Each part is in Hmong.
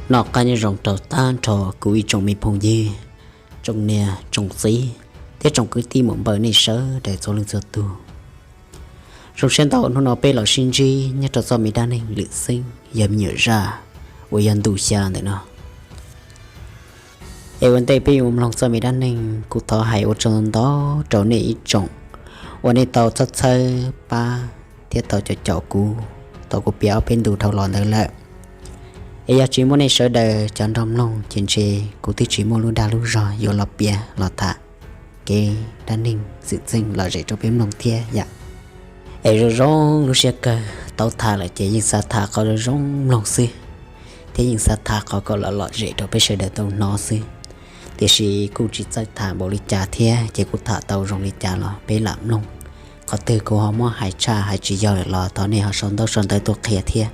Noj qab nyob zoo rau tag nrho kuv ib tsoom me phooj ywg, tsoom niam tsoom txiv thiab tsoom kwv tij muam npawg nej sawv daws txhua leej txhua tus. Zoo siab ntau hnub no peb los sib ntsib nyob rau txoj me dab neeg Lwm Xeeb yog me nyuam zaj uas yog ntu xya ntawm no. Es ua ntej peb yuav mloog txoj me dab neeg, kuv thov hais ua tsaug ntau rau nej ib tsoom uas nej tau txhawb txhawb pab thiab tau caum caum kuv tau kuv piav ob peb ntu dhau los ntawd lawm. Es yog tsis muaj nej sawv daws cov nrog mloog ces ntshe kuv twb tsis muaj lub dag lub zog yuav los piav los tham kev dab neeg xwm txheej lom zem rau peb mloog thiab yom. Es zoo zoo lub siab kawg tau tham lawm ces yeej xav tham qhov zoo zoo mloog xwb, thiab yeej xav tham qhov kom lom lom zem rau peb sawv daws tau hnov xwb. Tiam sis kuj tsis txawj tham npaum li cas thiab ces kuv tham tau zoo li cas los peb lam mloog. Qhov twg kuv ho muab hais tshaj hais tsis yog lawm los thov nej ho sau ntaub sau ntawv tuaj qhia thiab.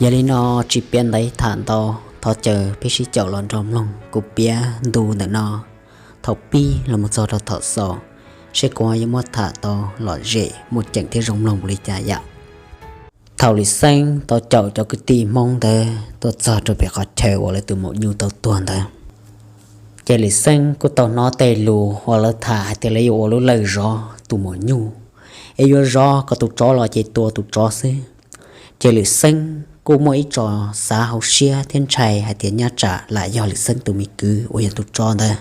Yog li no tsis piav ntaiv tham ntau, thov caw peb sib caum los nrog mloog kuv piav ntu ntawm no thaum pib los mus txog rau thaum xaus, seb kuv yuav muab tham tau lom zem muaj ceem thiab zoo mloog npaum li cas yom. Thaum Lwm Xeeb tau caum cov kwv tij Hmoob ntawd tuaj txog rau pem qhov chaw uas lawv tus maum nyuj tau tuag ntawd, ces Lwm Xeeb kuj tau hnov tej lus uas lawv tham hais tias lawv yuav ua lub lawj zov tus maum nyuj, es yuav zov kom tus tsov los ces tua tus tsov xwb. Ces Lwm Xeeb kuj muaj ib txoj xav hauv siab thiab ntshai hais tias nyaj tsam lam yog Lwm Xeeb tus me kwv uas yog tus tsov ntawd.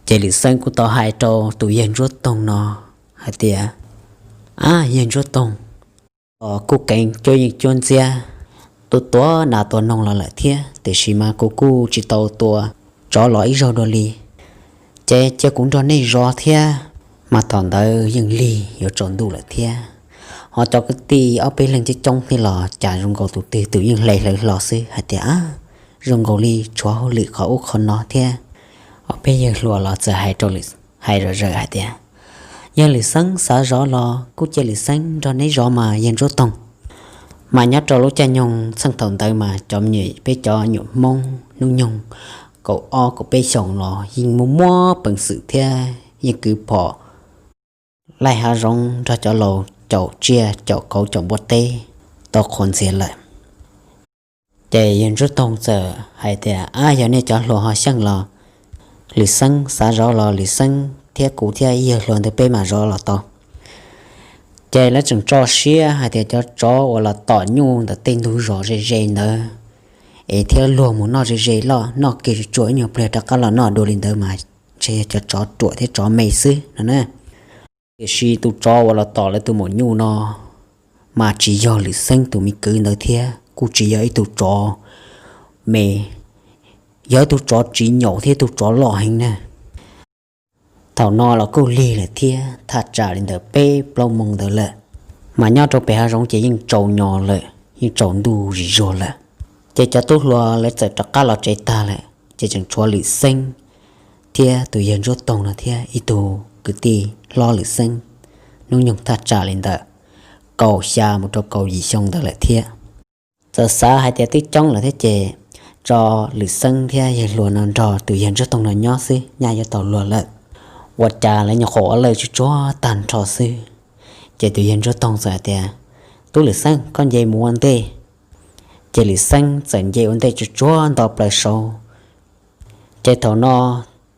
Ces Lwm Xeeb kuj tau hais rau tus yawg Ntsuab Toog no hais tias, Ab yawg Ntsuab Toog, kuv kuj keev cuab yeej cuab ntxiab, tua tua nas tua noog los lawm thiab, tiam sis mas kuv kuj tsis tau tua tsov los ib zaug dua li. Ces cia kuv nrog nej zov thiab. Mas thaum ntawd yeej lig yuav tsaus ntuj lawm thiab, ho cov kwv tij ob peb leeg coob coob thiab los cas zoo nkaus tus twg tus yeej hle hlawv hlo xwb hais tias, Ab, zoo nkaus li tshuav hauj lwm qhov ub qhov no thiab. Ob peb yawg hluas los txawm hais rau Lwm, hais zom zaws hais tias, Yog Lwm Xeeb xav zov los kuj cia Lwm Xeeb nrog neb zov mas yawg Ntsuab Toog. Mas nyob rau lub caij nyoog txheej thaum ntawd mas cov me nyuam, peb cov nyuam Hmoob hnub nyoog kaum ob kaum peb xyoos los yeej muaj muaj peev xwm thiab yeej kwv phom laij hav zoov nrog cov laus caum tsiaj caum kauv caum npua teb tau qhuav ntxiag lawm. Ces yawg Ntsuab Toog txawm hais tias, Ab, yog nej cov hluas ho xyeej los Lwm Xeeb xav zov los Lwm Xeeb thiab kuv thiab ib yawg hluas ntawd peb mam zov los tau. Ces lawv tseem tso siab hais tias cov tsov uas los tom nyuj ntawm tej ntug zos ze ze ntawd es thiab luag mus noj ze ze loj, noj kiag tsuas ib nyuag pliag rov qab los noj dua li ntawd mas ntshe yog cov tsov ruam thiab tsov me xwb no na. Tiam sis tus tsov uas los tom lawv tus maum nyuj no mas tsis yog Lwm Xeeb tus me kwv ntawd thiab kuj tsis yog ib tug tsov me, yog ib tug tsov tsis nyaum thiab ib tug tsov loj heev na. Thaum no los kuj lig lawm thiab thaj tsam li ntawm peb plaub moos ntawd lawm, mas nyob rau pem hav zoov ces yeej tsaus nyo lawm, yeej tsaus ntuj zis zuag lawm. Ces cov tub hluas lawv txawm rov qab los tsev tag lawm ces tseem tshuav Lwm Xeeb thiab tus yawg Ntsuab Toog no thiab ib tug kwv tij hlob Lwm Xeeb, hnub nyoog thaj tsam li ntawm kaum xya mus rau kaum yim xyoo ntawd lawm thiab. Txawm xav hais tias twb coob lawm thiab ces tso Lwm Xeeb thiab yawg hluas no nrog tus yawg Ntsuab Toog no nyob xwb, nyaj yuav tau luag lawm. Ua cas lawv nyuam qhuav ua lawj tsuag tsuag tag nrho xwb, ces tus yawg Ntsuab Toog txawm hais tias, Tub Lwm Xeeb, koj nce mus ua ntej. Ces Lwm Xeeb txawm nce ua ntej tsuag tsuag nto plaws saud. Ces thaum no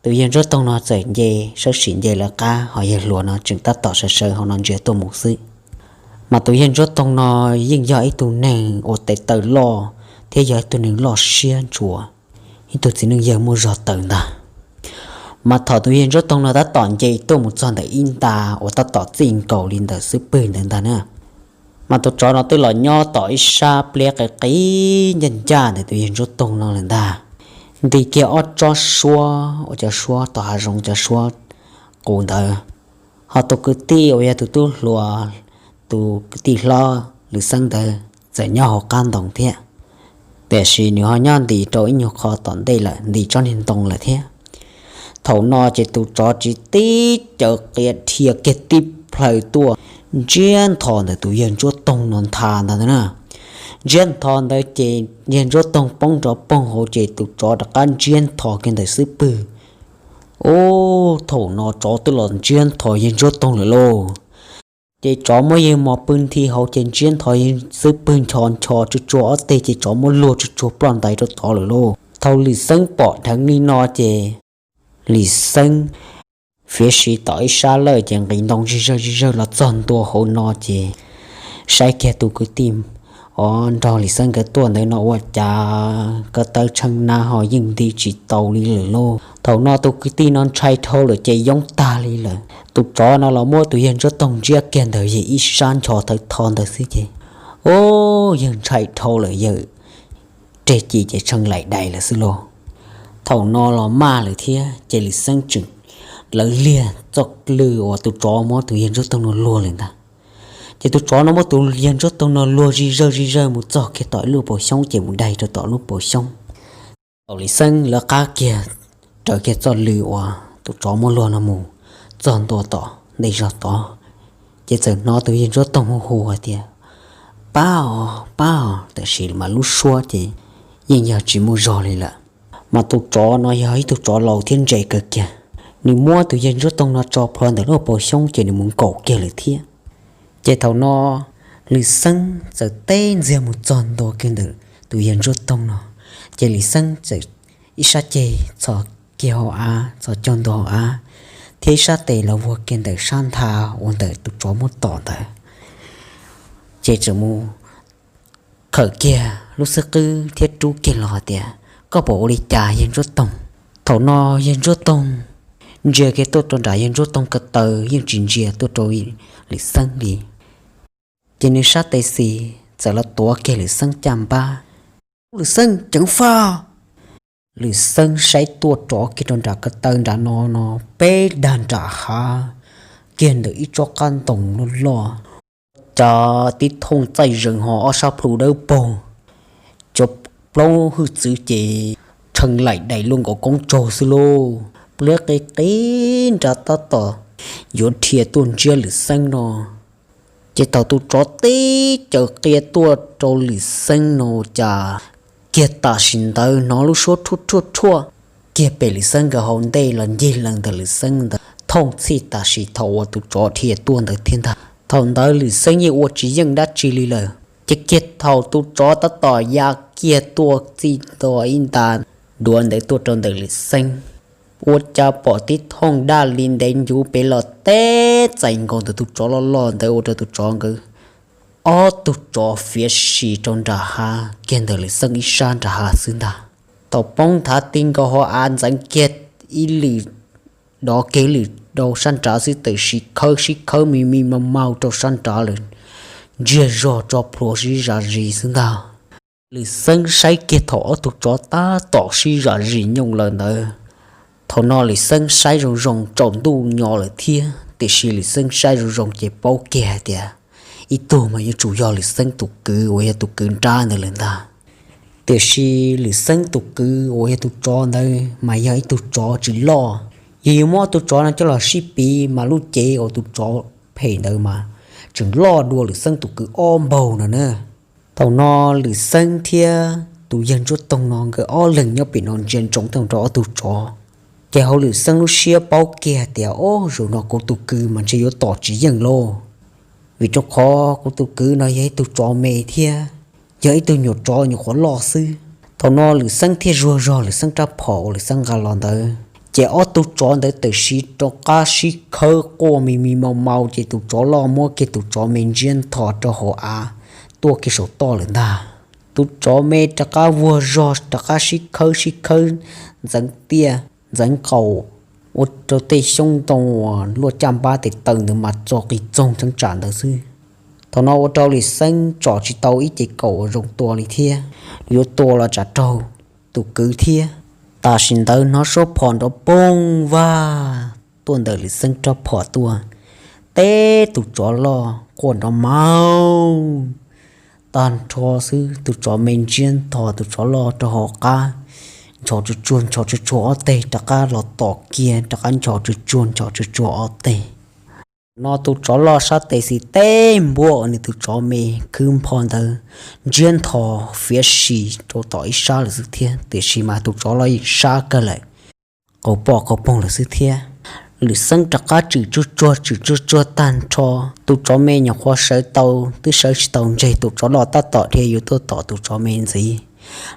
tus yawg Ntsuab Toog no txawm nce sawv tsees nce lawv qab, ho yawg hluas no tseem tab tom sawv sawv hauv no ntsia tuaj mus xwb. Mas tus yawg Ntsuab Toog no yeej yog ib tug neeg ua tes taw loj thiab yog ib tug neeg loj siab ntshua, ib tug txiv neej yawg muaj zog tawv ntag. Mas thaum tus yawg Ntsuab Toog no tab tom nce tuaj mus txog ntawm ib nta uas tab tom txij nkaus li ntawm xub pwg ntawd ntag na, mas tus tsov no twb los nyob tom ib sab pliab qis qis ncaj ncaj ntawm tus yawg Ntsuab Toog no lawm ntag. Nti kiag ob tsob suab uas cov suab tom hav zoov cov suab qus ntawd, ho tus kwv tij uas yog tus tub hluas, tus kwv tij hlob Lwm Xeeb ntawd txawm nyob hauv qab ntoo thiab. Tiam sis nws ho nyob nti rau ib nyuag qho tom ntej lawm, nti tsob niag ntoo lawm thiab. Thaum no ces tus tsov tsis tib caws qia dhia kiag tib plhaw tuaj ntsiab ntho ntawm tus yawg Ntsuab Toog no ntag ntag na. Ntsiab ntho ntawd ces yawg Ntsuab Toog poob nrov poog hauv ces tus tsov rov qab ntsiab ntho kiag ntawm xub pwg. Ub, thaum no tsov twb los ntsiab ntho yawg Ntsuab Toog lawm lauj. Ces tsov muab yawg mos pw nthi hauv ces ntsiab ntho xwb, pw ncho ncho tsuag tsuag ob teg ces tsov muab luag tsuag tsuag ploj ntais rau tod lawm lauj. Thaum Lwm Xeeb pom dheev li no ces Lwm Xeeb fiav sim tom ib sab lawm ces nqis ntoo zig zawg zig zawg los txog ntua hauv no ces saib kiag tus kwv tij uas nrog Lwm Xeeb nkawd tuaj ntawd no ua cas ko taw tsheej nab ho yeej nti tsis tau li lawm lauj. Thaum no tus kwv tij no ntshai dhau lawm ces yoob tag li lawm. Tus tsov no los muab tus yawg Ntsuab Toog ntsiab kiag ntawm yawg ib sab ncho thawv tho ntawd xwb ces, o, yawg ntshai dhau lawm, yawg reg ci ces tshee laim dais lawm xwb lauj. Thaum no los maj lawm thiab ces Lwm Xeeb tseem lawv liag txoj lw uas tus tsov muab tus yawg Ntsuab Toog no luag lawm ntag. Ces tus tsov no muab tus yawg Ntsuab Toog no luag zig zawg zig zawg mus txog kiag tom ib lub paus xyoob ces mus dai rau tom lub paus xyoob. Thaum Lwm Xeeb lawv qab kiag raws kiag txoj lw uas tus tsov muab luag no mus txog ntua tom ntej zog tod, ces txawm hnov tus yawg Ntsuab Toog hu hu hais tias, pab os, pab os, tiam sis mas lub suab ces yeej yog tsis muaj zog li lawm. Mas tus tsov no yog ib tug tsov laus thiab ntse kawg kiag, nws muab tus yawg Ntsuab Toog no tso plhuav ntawm lub paus xyoob ces nws mus nkaum kiag lawm thiab. Ces thaum no Lwm Xeeb txawm teb ntxiag mus txog ntua kiag ntawm tus yawg Ntsuab Toog no, ces Lwm Xeeb txawm ib sab ceg txhos kiag hauv av, txhos caug ntua hauv av, thiab ib sab tes los vuag kiag ntawm sab ntha uas ntawm tus tsov muab tom ntawd, ces txawm mus khawm kiag lub xwb qwb thiab rub kiag los hais tias, koj puas ua li cas yawg Ntsuab Toog? Thaum no yawg Ntsuab Toog ntsia kiag tuaj rau nram yawg Ntsuab Toog ko taw yeej tsis ntsia tuaj rau Lwm Xeeb li. Ces nws sab tes xis txawm los tuav kiag Lwm Xeeb caj npab. Lwm Xeeb ceev faj. Lwm Xeeb saib tuaj rov kiag rau nram ko taw nram no no, peb dag nram hav kiag ntawm ib tsob qab ntoo loj loj, cas tib thooj txaij zees ho ob sab plhu dawb paug, cov plaub hwj txwv ces tshee laim dais luaj nkaus koob tsaug xwb lauj. Pliab qis qis nrad tab tom yuav dhia tuaj ntsiab Lwm Xeeb no, ces thaum tus tsov tib caws qia tuaj rau Lwm Xeeb no cas kiag tam sim ntawd hnov lub suab rhuaj rhuaj rhuaj kiag pem Lwm Xeeb nkawd hauv ntej los ncig lees ntawm Lwm Xeeb ntawd thooj txhij tam sim thaum uas tus tsov dhia tuaj ntawd thiab ntag. Thaum ntawd Lwm Xeeb yeej ua tsis yeej dab tsi li lawm, ces kiag thaum tus tsov tab tom ya kiag tuaj txij ntua ib nta duav ntawd tuaj rau ntawm Lwm Xeeb, ua cas pom tib thooj daj li ntev ncuv pem los teb txais nkaus ntawm tus tsov loj loj ntawd ua rau tus tsov nkawd ob tug tsov fiav sim rau nram hav kiag ntawm Lwm Xeeb ib sab nram hav xwb ntag. Thaum poob nthav ti nkaus hauv av ntxeev kiag ib lwm dov kiag lwm rau sab nrad xwb tawm sib khawb sib khawb mi mi mau mau rau sab nrad lawm, ntsiag zog tso plhuav sib zam zis xwb ntag. Lwm Xeeb saib kiag thaum ob tug tsov tab tom sib zam zis nyooj lawm ntawd, thaum no Lwm Xeeb saib zoo zoo tsaus ntuj nyo lawm thiab, tiam sis Lwm Xeeb saib zoo zoo ces paub kiag hais tias ib tug mas yuav tsum yog Lwm Xeeb tus kwv uas yog tus kwv nrab ntawd lawm ntag. Tiam sis Lwm Xeeb tus kwv uas yog tus tsov ntawd mas yog ib tug tsov tsis loj, yog yuav muab tus tsov no coj los sib piv mas lub cev uas tus tsov phem ntawd mas tseem loj dua Lwm Xeeb tus kwv ob npaug no na. Thaum no Lwm Xeeb thiab tus yawg Ntsuab Toog no nkawd ob leeg nyob pem no ntsia ntsoov tau rau ob tug tsov, ces hauv Lwm Xeeb lub siab paub kiag tias, o, zaum no kuv tus kwv mas ntshe yuav tom tsis yeej lauj, vim rau qhov kuv tus kwv no yog ib tug tsov me thiab yog ib tug nyuam tsov nyuam qhuav loj xwb. Thaum no Lwm Xeeb thiaj zuag zog Lwm Xeeb rab phom uas Lwm Xeeb nqa los ntawd, ces ob tug tsov ntawd tawm sib rov qab sib khawb quaj mi mi mau mau ces tus tsov loj muab kiag tus tsov me ntsiab ntho rau hauv av tuaj kiag saum toj lawm ntag. Tus tsov me rov qab vuag zog rov qab sib khawb sib khawb ntxeev tiaj ntxeev qaum, ua rau tej xyoob ntoo uas luaj caj npab tes taw ntawd mas txo qis txoog cheeb tsam ntawd xwb. Thaum no ua rau Lwm Xeeb tsom tsis tau ib ce kaum uas zoo tua li thiab, yuav tua los tsam raug tus kwv thiab. Tam sim ntawd hnov suab phom nrov poog vag tuaj ntawm Lwm Xeeb rab phom tuaj, teb tus tsov loj quaj nrov mauj tag nrho xwb, tus tsov me ntsiab ntho tus tsov loj rau hauv qab, nchos tsuag tsuag nchos tsuag tsuag ob teg rov qab los tom kiag rov qab nchos tsuag tsuag nchos tsuag tsuag ob teg. No tus tsov loj sab tes xis teb npuab uas nws tus tsov me khwb npho ntawd ntsiab ntho fiav sim rau tom ib sab lawm xwb thiab, tiam sis mas tus tsov loj yeej sab kawg lawm, qaug poj qaug poog lawm xwb thiab. Lwm Xeeb rov qab tswm tsuag tsuag tswm tsuag tsuag tag nrho, tus tsov me nyuam qhuav sawv tau twb sawv tsis tau ntseg, tus tsov loj tab tom dhia yuav tuaj tom tus tsov me ntxiv.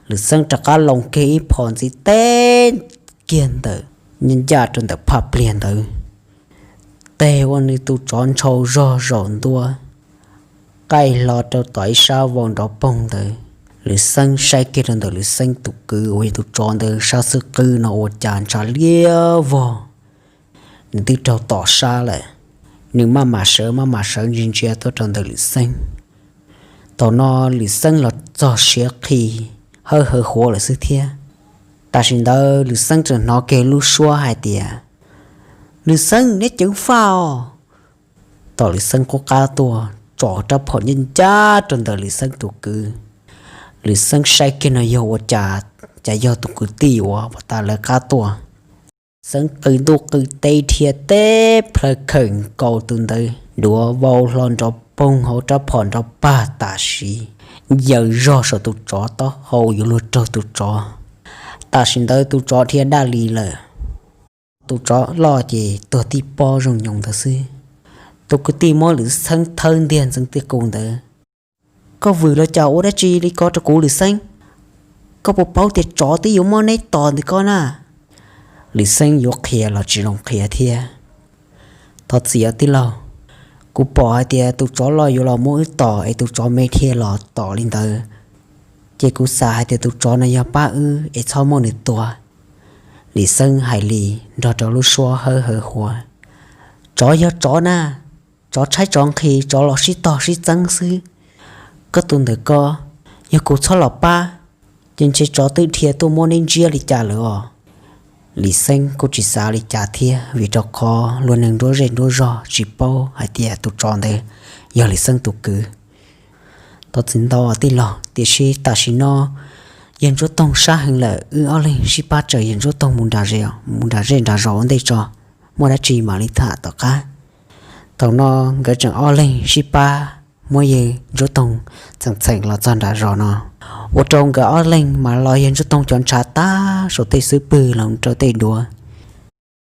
Lwm Xeeb rov qab loo kiag ib phom ntxiv teb kiag ntawm, ncaj rau ntawm phaj pliag ntawd, teg ua nws tus tsov ntshau zog zaum ntua, qaij hlo rau tom ib sab vau nrov poog ntawd. Lwm Xeeb saib kiag rau ntawm Lwm Xeeb tus kwv uas yog tus tsov ntawd sab xub qwb no ua cas ntshav liab vog, nws twb raug tom sab lawm. Nws maj mam sawv maj mam sawv ntsia ntsia tuaj rau ntawm Lwm Xeeb. Thaum no Lwm Xeeb los txog siav qhi, hawb hawv huav lawm xwb thiab. Tam sim ntawd Lwm Xeeb txawm hnov kiag lub suab hais tias, Lwm Xeeb, neb ceev faj os! Tom Lwm Xeeb qub qab tuaj, tso rab phom ncaj ncaj rau ntawm Lwm Xeeb tus kwv. Lwm Xeeb saib kiag no yog ua cas, cas yog tus kwv tij uas pom tas lawv qab tuaj. Xeeb qw ntuj qw teb dhia teb plhaw khawm nkaus tus ntawd, duav vau hlo nrov poog hauv rab phom nrov pag tam sim, yaws zog saum tus tsov taub hau yuav luag raug tus tsov. Tam sim ntawd tus tsov dhia daj li lawm. Tus tsov loj ces tuag tib pob zoo nyoos ntawd xwb. Tus kwv tij muab Lwm Xeeb thawb ntiag ntxeev tiaj kuv ntawd, Koj vwm los cas ua dab tsi li ko rau kuv Lwm Xeeb? Koj puas paub tias tsov twb yuav muab neb tos ntawm koj na? Lwm Xeeb yuav qhia los tsis zoo qhia thiab. Thov txim os tij laug, kuv pom hais tias tus tsov loj yuav los muab wb tos es tus tsov me dhia los tom li ntawd, ces kuv xav hais tias tus tsov no yog pab wb es txhob muab nws tua. Lwm Xeeb hais li nrog rau lub suab hawb hawv huav, Tsov yog tsov na, tsov tshaib tsov nqhis, tsov los sib tog sib txeeb xwb. Koj tus ntawm koj, yog kuv txhob los pab, ces ntshe tsov twb dhia tuaj muab neb ntsiab li cas lawm os. Lwm Xeeb kuj tsis xav li cas thiab, vim rau qhov luag neeg nruab zej nruab zog tsis paub hais tias tus tsov ntawd yog Lwm Xeeb tus kwv. Thov txim ntau tij laug, tiam sis tam sim no Yawg Ntsuab Toog sab heev lawm, wb ob leeg sib pab tsaws Yawg Ntsuab Toog mus nram zej, mus nram zej nram zos ua ntej tso, muaj dab tsi mam li tham tom qab. Thaum no nkawd tseem ob leeg sib pab muab Yawg Ntsuab Toog txheem txheem los txog nram zos no, ua rau nkawd ob leeg mas los Yawg Ntsuab Toog cov ntshav tag saum tej xub pwg los rau tej duav.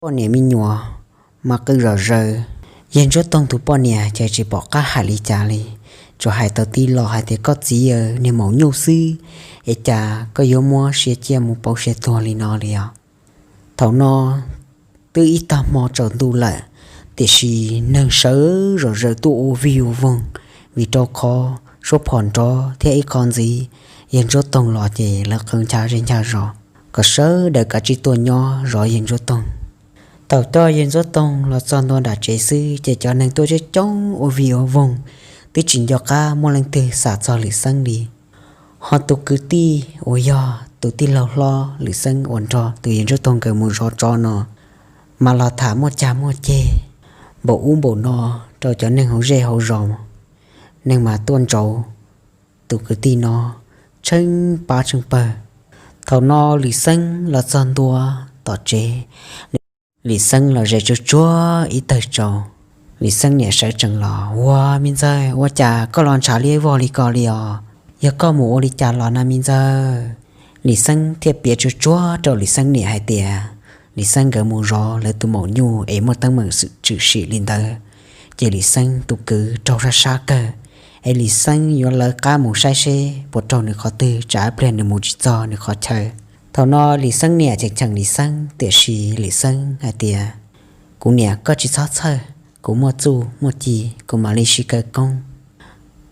Poj niam me nyuam mas qw zom zaws. Yawg Ntsuab Toog tus poj niam ces tsis pom qab hais li cas li, tsuas hais tau tij laug hais tias, Koj txiv aw, niag maum nyuj xwb es cas koj yuav muab siav ciaj mus pauv siav tuag li no li os? Thaum no twb ib tag hmo tsaus ntuj lawm, tiam sis neeg sawv zom zaws tuaj ua vij ua voog, vim rau qhov suab phom nrov thiab ib qho ntxiv Yawg Ntsuab Toog los ces lawv qw ncha zej ncha zos kom sawv daws kav tsij tuaj nyob zov Yawg Ntsuab Toog. Thaum coj Yawg Ntsuab Toog los txog ntua nram tsev xwb ces cov neeg tuaj coob coob ua vij ua voog, twb tsis nco qab muaj leej twg xav txog Lwm Xeeb li. Ho tus kwv tij uas yog tus tij laug hlob Lwm Xeeb uas nrog tus Yawg Ntsuab Toog nkawd mus zov tsov no mas los tham muaj cag muaj ceg npaum ub npaum no rau cov neeg hauv zej hauv zos, neeg mas tuaj ntsoov tus kwv tij no tsheej pab tsheej pawg. Thaum no Lwm Xeeb los txog ntua tom tsev, Lwm Xeeb los ze tsuag tsuag ib tawg tsau. Lwm Xeeb niam sawv tsees los, Ua, me ntxawg, ua cas koj los ntshav liab vog li ko li os? Yog koj mus ua li cas los na me ntxawg? Lwm Xeeb thiaj piav tsuag tsuag rau Lwm Xeeb niam hais tias Lwm Xeeb nkawd mus zov lawv tus maum nyuj es muaj teeb meem tshwm sim li ntawd, ces Lwm Xeeb tus kwv raug sab sab kawg, es Lwm Xeeb yuav lawv qab mus saib seb puas raug nws qhov twg, tsam ib pliag nws mus tsis txog nws qhov chaw. Thaum no Lwm Xeeb niam cheem cheem Lwm Xeeb, tiam sis Lwm Xeeb hais tias, Kuv niam, koj tsis txhob txhawj, kuv muaj txuj muaj ci, kuv mam li sib kaw koob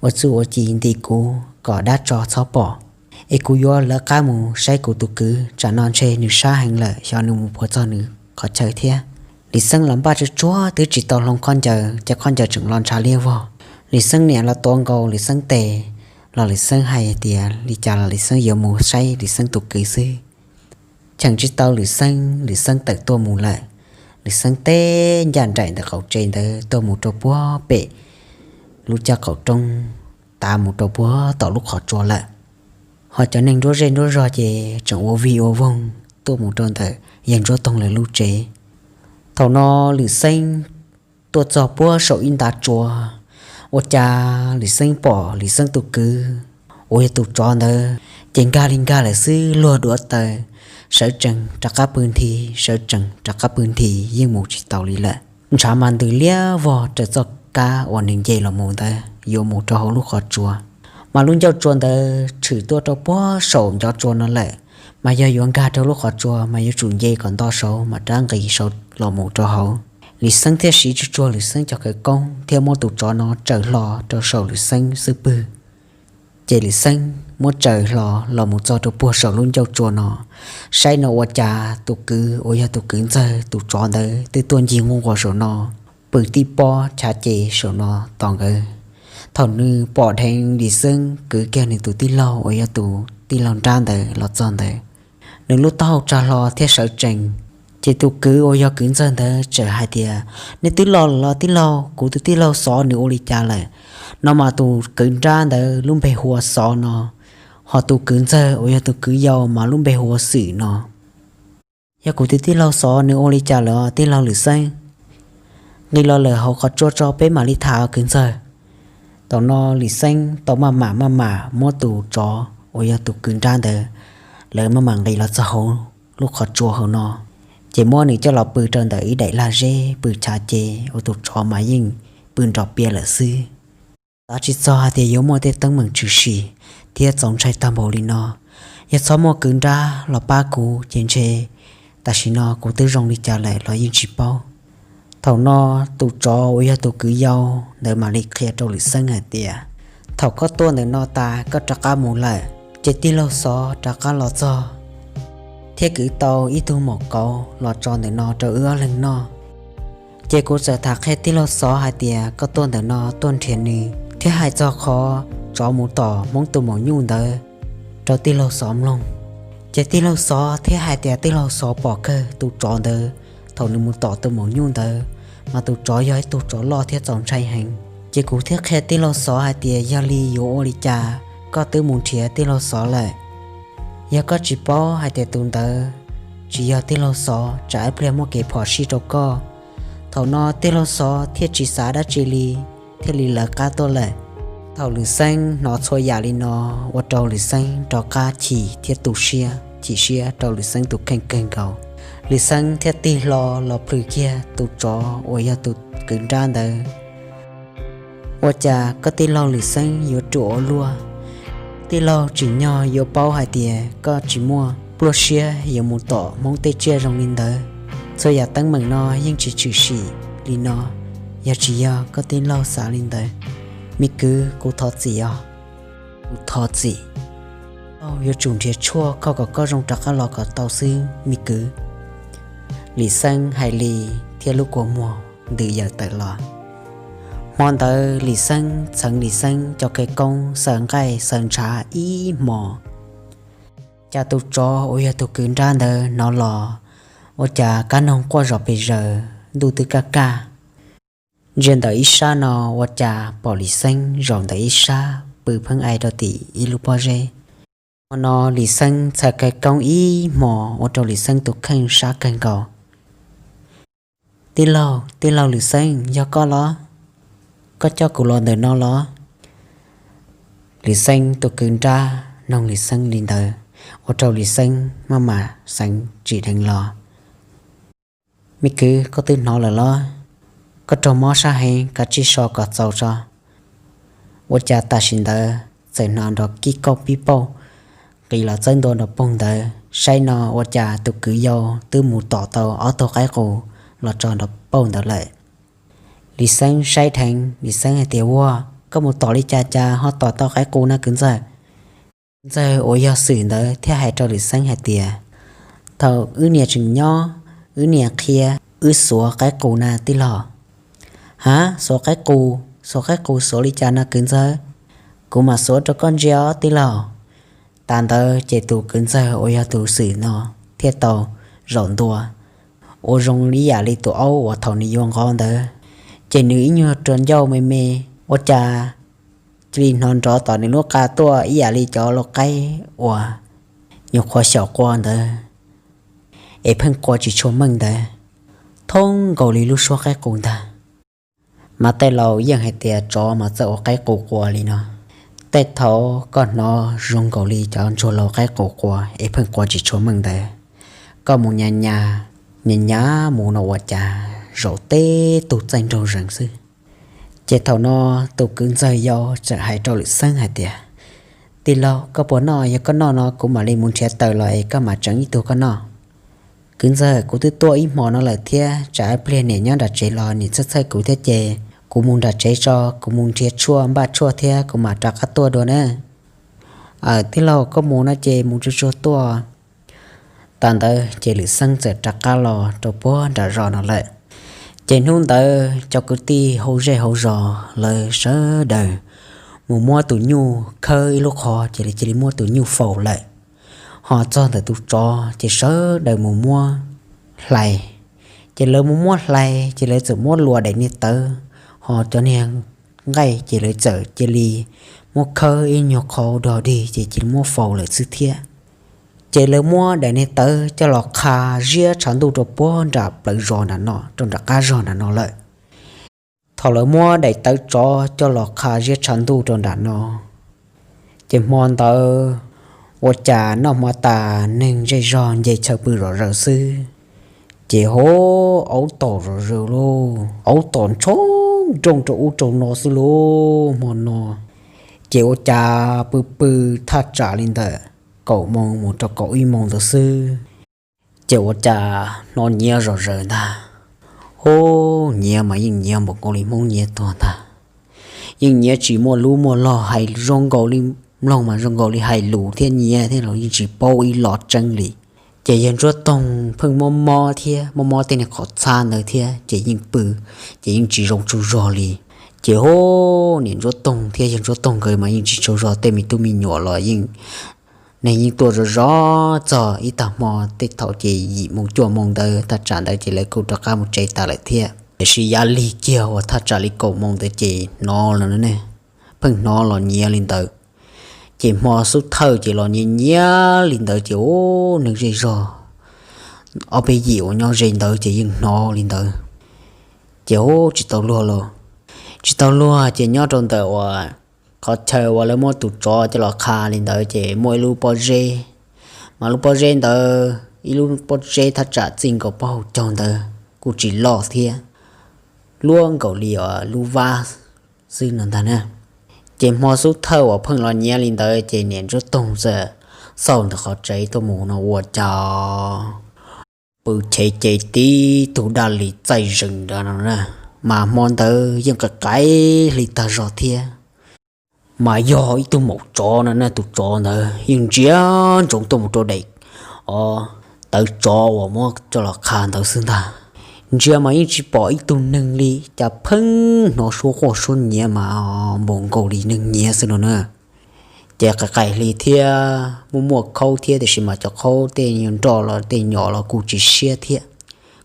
ua txuj ua ci nti kuv kom dab tsov txhob pom, es kuv yuav lawv qab mus saib kuv tus kwv, tsam no ntshe nws sab heev lawm, xyov nws mus puas txog nws qhov chaw thiab. Lwm Xeeb los npaj tsuag tsuag twb tsis tau hloov khaub ncaws, ces khaub ncaws tseem los ntshav liab vog. Lwm Xeeb niam los tuav nkaus Lwm Xeeb tes, los Lwm Xeeb hais tias li cas los Lwm Xeeb yuav mus saib Lwm Xeeb tus kwv xwb. Cheem tsis tau Lwm Xeeb, Lwm Xeeb tawm tuaj mus lawm. Lwm Xeeb teb ncaj nraim ntawm qaum tsev ntawd tuaj mus rau puag pem lub caj qaum roob, tav mus rau puag tom lub qhov tsua lawm. Ho cov neeg nruab zej nruab zog ces tseem ua vij ua voog tuaj mus rau ntawm Yawg Ntsuab Toog lawv lub tsev. Thaum no Lwm Xeeb tuaj txog puag saum ib ntav tsua, ua cas Lwm Xeeb pom Lwm Xeeb tus kwv uas yog tus tsov ntawd ces nkag li nkag lawm xwb, luag duav taws, sawv tsees rov qab pw nthi, sawv tsees rov qab pw nthi, yeej mus tsis taus li lawm. Ntshav mas ntws liab vog raws txoj kab uas nws nce los mus ntawd yuav mus rau hauv lub qhov tsua, mas lub ncauj tsua ntawd tshwm tuaj rau puag saum ncov tsua no lawm, mas yog yuav nkag rau lub qhov tsua mas yuav tsum nce kom nto saud mas rov nqis saud los mus rau hauv. Lis Xeeb thiaj siv tsuj tsuag Lis Xeeb cov khawv koob thiab muab tus tsov no tsaws hlo rau saum Lis Xeeb xub pwg. Ces Lis Xeeb muab tsaws hlo los mus txog rau puag saum lub ncauj tsua no, saib no ua cas tus kwv uas yog tus kwv ntxawg tus tsov ntawd twb tuaj ncig nquj nquas saum no, pw tib pob chav ces saum no tos nkawd. Thaum nws pom dheev Lis Xeeb kwv kiag nws tus tij laug uas yog tus tij laug nrab ntawd los txog ntawd, nws lub taub hau tsa hlo thiab sawv tsees. Ces tus kwv uas yog kwv ntxawg ntawd txawm hais tias, nej twb los lawm los tij laug? Kuv tus tij laug xov nws ua li cas lawm? No mas tus kwv nrab ntawd lub npe hu ua Xov no, ho tus kwv ntxawg uas yog tus kwv yau mas lub npe hu ua Xwm no. Yog kuv tus tij laug xov nws ua li cas lawm tij laug Lis Xeeb? Nqis los lawm hauv qhov tsua tso peb mam li tham kwv ntxawg. Thaum no Lis Xeeb tau maj mam maj mam muab tus tsov uas yog tus kwv nrab ntawd, lawv maj mam nqis los txog hauv lub qhov tsua hauv no, ces muab nws coj los pw rau ntawm ib daim lag zeb pw chav ces ua tus tsov mas yeej pw nrov pias lawm xwb. Xav tsis txog hais tias yuav muaj tej teeb meem tshwm sim thiab txaus ntshai tag npaum li no. Yog txhob muaj kwv nrab los pab kuv ces ntshe tam sim no kuv twb zoo li cas lawm los yeej tsis paub. Thaum no tus tsov uas yog tus kwv yau ntawd mam li qhia rau Lis Xeeb hais tias, thaum koj tuaj ntawm no tas koj rov qab mus lawm, ces tij laug Xov rov qab los txog thiab kwv tau ib tug maum kauv los tso ntawm no rau wb ob leeg noj. Ces kuv txawm tham qhia tij laug Xov hais tias koj tuaj ntawm no tuaj nrhiav nws thiab hais txog qhov tsov mus tom Hmoob tus maum nyuj ntawd rau tij laug Xov mloog. Ces tij laug Xov thiaj hais tias tij laug Xov pom kawg tus tsov ntawd thaum nws mus tom tus maum nyuj ntawd, mas tus tsov yog ib tug tsov loj thiab txaus ntshai heev. Ces kuv thiaj qhia tij laug Xov hais tias yog li yuav ua li cas, koj twb mus nrhiav tij laug Xov lawm. Yog koj tsis paub hais tias tus ntawd tsis yog tij laug Xov, tsam ib pliag muaj kev phom sij rau koj. Thaum no tij laug Xov thiaj tsis xav dab tsi li, thiaj li lawv qab tuaj lawm. Thaum Lis Xeeb hnov txhua yam li no, ua rau Lis Xeeb rov qab chim thiab tu siab, chim siab rau Lis Xeeb tus kheej kawg nkaus. Lis Xeeb thiaj tig hlo los plhws kiag tus tsov uas yog tus kwv nrab ntawd. Ua cas koj tij laug Lis Xeeb yuav ruam ua luaj? Tij laug tsim nyog yuav paub hais tias koj tsis muaj pluaj siab yuav mus tom Hmoob tej tsiaj zoo li ntawd. Txhua yam teeb meem no yeej tsis tshwm sim li no, yog tsis yog koj tij laug xav li ntawd. Me kwv, kuv thov txim os. Kuv thov txim. Tij laug yuav tsum nrhiav tshuaj kho kom koj zoo rov qab los kom tau xwb me kwv. Lis Xeeb hais li thiab lub kua muag ntws yawm tawm los. Hmo ntawd Lis Xeeb txheev Lis Xeeb cov khawv koob xaws nqaij xaws ntshav ib hmo. Cas tus tsov uas yog tus kwv nrab ntawd hnov los, ua cas kab noog quaj zom pes zaws, ntuj twb kaj kaj. Ntsia ntawm ib sab no ua cas pom Lis Xeeb zaum ntawm ib sab pw pheej ai rau tim ib lub pob zeb. Hmo no Lis Xeeb txhais khawv koob ib hmo ua rau Lis Xeeb tus kheej sab kawg nkaus. Tij laug, tij laug Lis Xeeb, yog koj los? Koj coj kuv los ntawm no los? Lis Xeeb tus kwv nrab noog Lis Xeeb li ntawd, ua rau Lis Xeeb maj mam xeev tsim dheev los. Me kwv, koj twb hnov lawm los? Koj raug mob sab heev, kav tsij so kom txaus tso. Ua cas tam sim ntawd txawm hnov nrov kib kauj pib pauj, nqis los txawb ntua nrog poog ntawd, saib no ua cas tus kwv yau twb mus tom tau ob tug qaib qus los tso nrog pauj ntawd lawm. Lis Xeeb saib dheev, Lis Xeeb hais tias, Ua, koj mus tom li cas cas ho tom tau qaib qus na kwv ntxawg? Ntxawg uas yog Xwm ntawd thiaj hais rau Lis Xeeb hais tias, Thaum wb niam tseem nyob, wb niam qhia wb xuav qaib qus na tij laug. Ha, xuav qaib qus? Xuav qaib qus xuav li cas na kwv ntxawg? Kuv mam xuav rau koj ntsia os tij laug. Tas ntawd ces tus kwv ntxawg uas yog tus Xwm no thiaj tau zaum ntua, ua zoo ib yam li tus aub uas thaum nws yuav nqov ntawd, ces nws ib nyuag rua ncauj me me, ua cas cia li hnov nrov tom nws lub qa tuaj ib yam li cov lau qaib uas nyuam qhuav xyaum qua ntawd, es pheej qua tsis tshua meej ntawd, thoob nkaus li lub suab qaib qus ntag. Mas tej laus yeej hais tias tsov mas txawj ua qaib qus qua li no. Tej thaum koj hnov zoo nkaus li cov ntsuag lau qaib qus qua es pheej qua tsis tshua meej ntawd, koj mus nyas nyas, nyas nyas mus no ua cas zaum teb tug txaij nraug zees xwb. Ces thaum no tus kwv ntxawg yau txawm hais rau Lwm Xeeb hais tias, Tij laug, koj puas noj? Yog koj noj no kuv mam li mus nrhiav taws los es koj mam tseev ib tug koj noj. Kwv ntxawg, kuv twb tuaj ib hmo no lawm thiab, tsam ib pliag niam nyob nram tsev los niam txhawj txhawj kuv thiab ces kuv mus nram tsev tso, kuv mus nrhiav tshuaj npaj tshuaj thiab kuv mam rov qab tuaj dua na. Aws, tij laug, koj mus no ces mus tsuag tsuag tuaj. Tas ntawd ces Lwm Xeeb txawm rov qab los rau puag nram zos no lawm. Ces hnub ntawd cov kwv tij hauv zej hauv zos lawv sawv daws mus muab tus nyuj khawb ib lub qho ces lawv cia li muab tus nyuj faus lawm. Ho txog ntawm tus tsov ces sawv daws mus muab hlais. Ces lawv mus muab hlais ces lawv txawm muab luas daim niag tawv, ho cov niag nqaij ces lawv txawm cia li muab khawb ib nyuag qho dog dig ces cia li muab faus lawm xwb thiab. Ces lawv muab daim niag tawv coj los qha ziab tshav ntuj rau puag nram plawv zos nram no, rau nram qab zog nram no lawm. Thaum lawv muab daim tawv tsov coj los qha ziab tshav ntuj rau nram no, ces hmo ntawd ua cas noj hmo tas neeg zej zog nce chaw pw zom zaws xwb, ces ho aub tom zom zaws lauj, aub tom ntsho nrooj rau ub rau no xwb lauj hmo no. Ces ua cas pw pw thaj tsam li ntawm kaum moos mus rau kaum ib moos ntawd xwb, ces ua cas hnov nyiav zom zaws ntag. Ub, nyiav mas yeej nyiav npaum nkaus li Hmoob nyiav tuag ntag. Yeej nyiav tsis muaj lub muaj log hais zoo nkaus li, mloog mas zoo nkaus li hais lus thiab nyiav thiab los yeej tsis paub ib los tseeb li. Ces yawg Ntsuab Toog pheej mob mob thiab mob mob tej niag qhov txhab ntawd thiab ces yeej pw, ces yeej tsis zoo tsaug zog li. Ces ub, niam Ntsuab Toog thiab yawg Ntsuab Toog nkawd mas yeej tsis tsaug zog, tej me tub me nyuam los yeej, neeg yeej tuaj zov zov txog ib tag hmo, tej thaum ces yim moos cuaj moos ntawd thaj tsam ntawd ces lawv kuj rov qab mus tsev tas lawm thiab. Tiam sis yav lig kiag uas thaj tsam li kaum moos ntawd ces hnov los ne, pheej hnov los nyiav li ntawd. Ces hmo xub thawj ces los nyiav nyiav li ntawd ces ub, neeg zej zog ob peb yim uas nyob ze ntawd ces yeej hnov li ntawd. Ces ub, tsis tau luag los, tsis tau luag ces nyob rau ntawm uas qhov chaw uas lawv muab tus tsov coj los qha li ntawd ces muaj ib lub pob zeb, mas lub pob zeb ntawd ib lub pob zeb thaj tsam txij nkaus pob hauv caug ntawd kuj tsis loj thiab, luab nkaus li lub vab xwb no ntag na. Ces hmo xub thawj uas pheej los nyiav li ntawd ces niam Ntsuab Toog txawm xauj ntawm qhov tsev tuaj mus no ua cas pw chev ces tib tug daj li txaij zees nrad no na, mas hmo ntawd yeej qaim qaim hli tag zog thiab. Mas yog ib tug maum tsov no na, tus tsov ntawd yeej ntsia ntsoov tuaj mus rau daim, o, tawv tsov uas muab coj los qha ntawd xwb ntag. Ntsia mas yeej tsis pom ib tug neeg li, cas pheej hnov suab quaj suab nyiav mas npaum nkaus li neeg nyiav xwb no na. Ces qaim qaim hli thiab muaj muaj khaub thiab, tiam sis mas cov khaub tej nyuag nroj los tej nyom los kuj tsis siab thiab,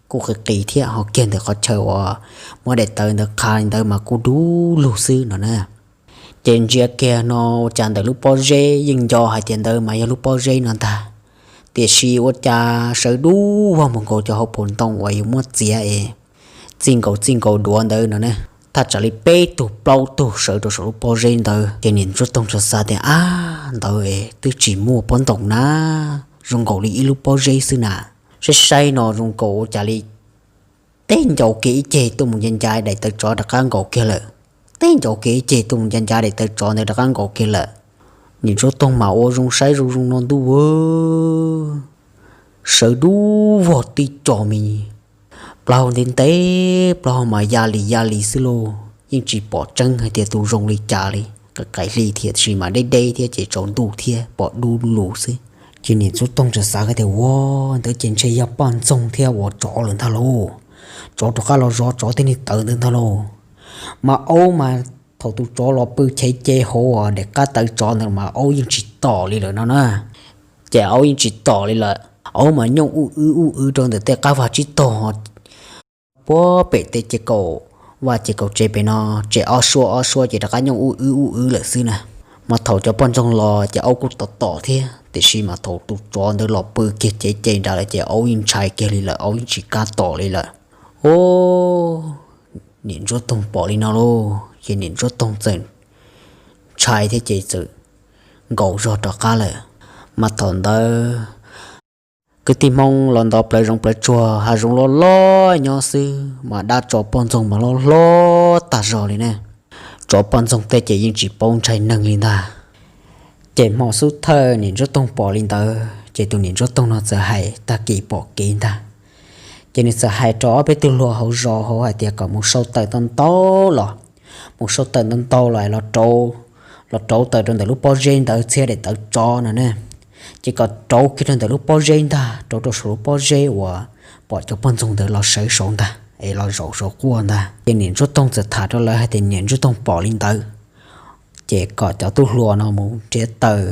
kuj qis qis thiab, ho kiag ntawm qhov chaw uas muab daim tawv ntawd qha li ntawd mas kuj dub lug xwb no na. Ces ntsia kiag no ua cas ntawm lub pob zeb yeej nco hais tias ntawd mas yog lub pob zeb no ntag, tiam sis ua cas sawv dub vog mus nkaus cov hauv paus ntoo uas yus muab txiav es txij nkaus txij nkaus duav ntawd no ne. Thaj tsam li peb tug plaub tug sawv rau saum lub pob zeb ntawd, ces niam Ntsuab Toog txawm xav tias, ab, ntawd twb tsis muaj pob ntoo na, zoo nkaus li ib lub pob zeb xwb na. Saib saib no zoo nkaus ua cas li teb ncau kiag ib ceg tuaj mus ncav ncav daim tawv tsov rov qab nkaus kiag lawm. Teb ncau kiag ib ceg tuaj mus ncav ncav daim tawv tsov ntawd rov qab nkaus kiag lawm. Niam Ntsuab Toog mas ua zoo saib zoo zoo no ntuj, sawv dub vog tib co me plaub ntev ntev, plaub mas ya li ya li xwb lauj, yeej tsis pom tseeb hais tias tus zoo li cas li. Qaim qaim hli thiab tiam sis mas deb deb thiab ces tsaus ntuj thiab pom dub lug xwb. Ces niam Ntsuab Toog txawm xav hais tias, ua, ntawd ces ntshe yog poj ntxoog thiab ua tsov lawm ntag lauj. Tsov rov qab los zov tsov tej niag tawv ntawd ntag lauj. Mas aub mas thaum tus tsov los pw chev ces hauv daim qab tawv tsov ntawd mas aub yeej tsis tom li lawm no na. Ces aub yeej tsis tom li lawm, aub mas nyooj uj wb uj wb rau ntawm tej qab vaj tsib taug puag pem tej ces kaum vaj ces kaum tsev pem no, ces ob suab ob suab ces rov qab nyooj uj wb uj wb lawm xwb na. Mas thaum cov poj ntxoog los ces aub kuj tom tom thiab, tiam sis mas thaum tus tsov ntawd los pw kiag cev ces nrad lawm ces aub yeej ntshai kiag li lawm, aub yeej tsis kam tom li lawm. Ub, niam Ntsuab Toog pom li no lauj, ces niam Ntsuab Toog txawm ntshai thiab ces txawm nkaum zog rov qab lawm. Mas thaum ntawd Kwv tij Hmoob los ntov plawv zoov plawv tsuag, hav zoov loj loj nyob xwb mas dab tsov poj ntxoog mas loj hlob tag zog li ne. Tsov poj ntxoog tej ces yeej tsis paub ntshai neeg li ntag. Ces hmo xub thawj niam Ntsuab Toog pom li ntawd ces tus niam Ntsuab Toog no txawm hais tag kis pom kev ntag. Ces nws txawm hais rau ob peb tug hluas hauv zos hauv hais tias kom mus sau taws ntau ntau los, mus sau taws ntau ntau los los rauv taws rau ntawm lub pob zeb ntawd txhiab daim tawv tsov no ne. Ces kom rauv kiag rau ntawm lub pob zeb ntag, rauv rau saum lub pob zeb uas pom cov poj ntxoog ntawd los sawv saud ntag es los zaum saud quaj ntag. Ces niam Ntsuab Toog txawm tham rau lawv hais tias niam Ntsuab Toog pom li ntawd, ces kom cov tub hluas no mus nrhiav taws,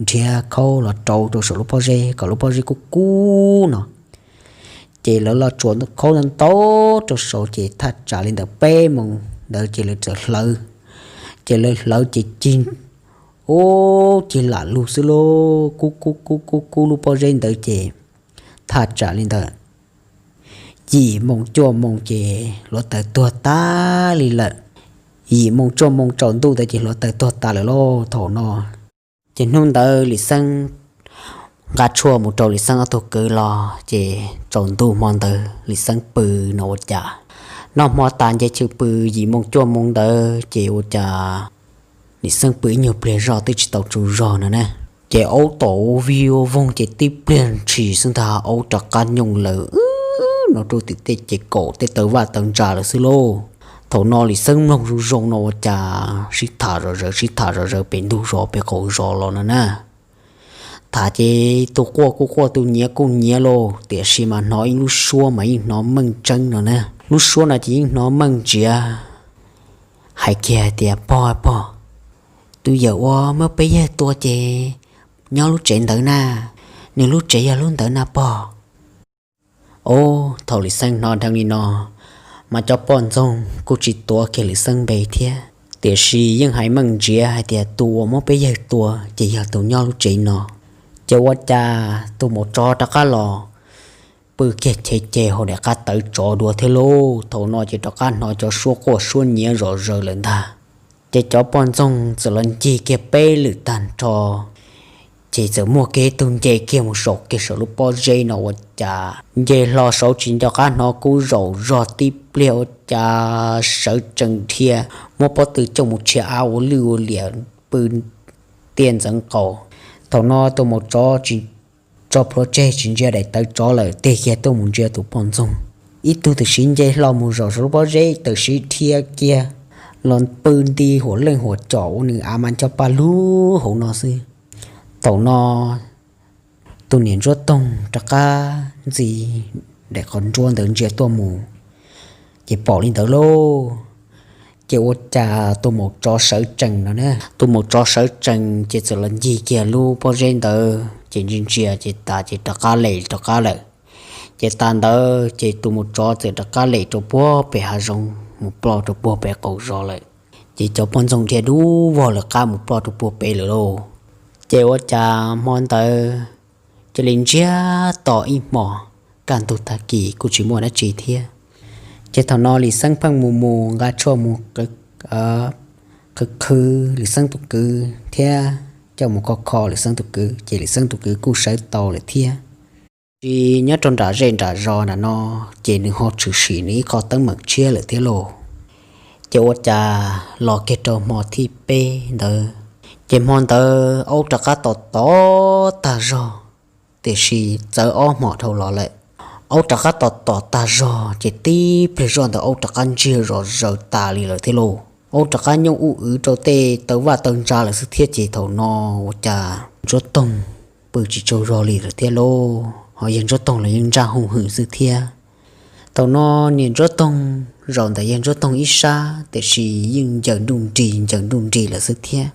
nrhiav khaub los rauv rau saum lub pob zeb kom lub pob zeb kub kub no. Ces lawv los tsuam khaub ntau rau saud ces thaj tsam li ntawm peb moos ntawd ces lawv txawm hlawv. Ces lawv hlawv ces cig, ub, cig lam lug xwb lauj, kub kub kub kub kub lub pob zeb ntawd ces thaj tsam li ntawm yim moos cuaj moos ces hluav taws tuag tas li lawm. Yim moos cuaj moos tsaus ntuj ntawd ces hluav taws tuag tas lawm lauj thaum no. Ces hnub ntawd Lis Xeeb nqa tshuaj mus rau Lis Xeeb ob tug kwv los ces tsaus ntuj hmo ntawd Lis Xeeb pw no ua cas, noj hmo tas nce chaw pw yim moos cuaj moos ntawd ces ua cas Lis Xeeb pw ib nyuag pliag zog twb tsis tau tsaug zog no ne. Ces aub tom ua vij ua voog ces tib pliag ntshis xwb ntag aub rov qab nyooj lawm no rau tim tej ces kaum tej taw vaj taw ntsa lawm xwb lauj. Thaum no Lis Xeeb mloog zoo zoo no ua cas sib tham zom zaws sib tham zom zaws pem ntug zos pem qaum zos los no na. Tham ces tus quaj kuj quaj tus nyiav kuj nyiav lauj, tiam sis mas hnov ib lub suab mas yeej hnov meej tseeb no na. Lub suab no ces yeej hnov meej ntsiav hais kiag hais tias, pog, pog, tus yawm uas muab peb yawg tua ces nyob lub tsev ntawd na, nws lub tsev yog lub ntawd na pog. Ub, thaum Lis Xeeb hnov dheev li no, mas cov poj ntxoog kuj tsis tuav kiag Lis Xeeb npe thiab, tiam sis yeej hais meej ntsiav hais tias tus uas muab peb yawg tua ces yog tus nyob lub tsev no. Ces ua cas tus maum tsov rov qab los pw kiag chev ceg hauv daim qab tawv tsov dua thiab lauj. Thaum no ces rov qab hnov cov suab quaj suab nyiav zom zaws lawm ntag. Ces cov poj ntxoog txawm los ncig kiag peb lwm tag nrho, ces txawm muaj kiag ib tug nce kiag mus saum kiag saum lub pob zeb no ua cas nce hlo saud tsis nco qab hnov kub zaum zog tib pliag ua cas sawv tsees dhia, muab pob tw coj mus tshiab av ua lwj ua liam pw tiaj ntxeev qaus. Thaum no tus maum tsov tsis tso plhuav tseg tsis ntsia daim tawv tsov lawm, tig kiag tuaj mus ntsia tus poj ntxoog. Ib tug tam sim nce hlo mus zaum saum lub pob zeb tam sim dhia kiag los pw nti huam leej huam com ua nws av mas nco paj lug hauv no xwb. Thaum no tus niam Ntsuab Toog rov qab ntxi daim qhov nruab ntawd ntsia tuaj mus, ces pom li ntawd lauj. Ces ua cas tus maum tsov sawv tsees no na, tus maum tsov sawv tsees ces txawm los ncig kiag lub pob zeb ntawd ces ntsia ntsia ces tas ces rov qab lem rov qab lawm. Ces tas ntawd ces tus maum tsov txawm rov qab lem rau puag pem hav zoov mus ploj rau puag pem qaum zos lawm. Ces cov poj ntxoog dhia dub vog lawm qab mus ploj rau puag pem lawm lauj. Ces ua cas hmo ntawd cia li ntsiag to ib hmos, kaj ntug tag kis kuj tsis muaj dab tsi thiab. Ces thaum no Lis Xeeb pheej mus mus nqa tshuaj mus qhwv, qhwv Lis Xeeb tus kwv thiab coj mus kho kho Lis Xeeb tus kwv ces Lis Xeeb tus kwv kuj sawv tau lawm thiab. Tsis nyob rau nram zej nram zos nram no, ces nws ho tshwm sim nws ib qho teeb meem tshiab lawm thiab lauj. Ces ua cas los kiag rau hmo thib peb ntawd, ces hmo ntawd aub rov qab tom tom tag zog, tiam sis txawv ob hmos dhau los lawm. Aub rov qab tom tom tag zog ces tib pliag zoj ntawd aub rov qab ntsiag zom zaws tas li lawm thiab lauj. Aub rov qab nyooj ub wv rau tej taw vaj taw ntsa lawm xwb thiab ces thaum no ua cas Ntsuab Toog pw tsis tsaug zog li lawm thiab lauj, ho yawg Ntsuab Toog los yeej ntsaj hooj hwm xwb thiab. Thaum no niam Ntsuab Toog zaum ntawm yawg Ntsuab Toog ib sab tiam sis yeej ncaws nruj nrig ncaws nruj nrig lawm xwb thiab.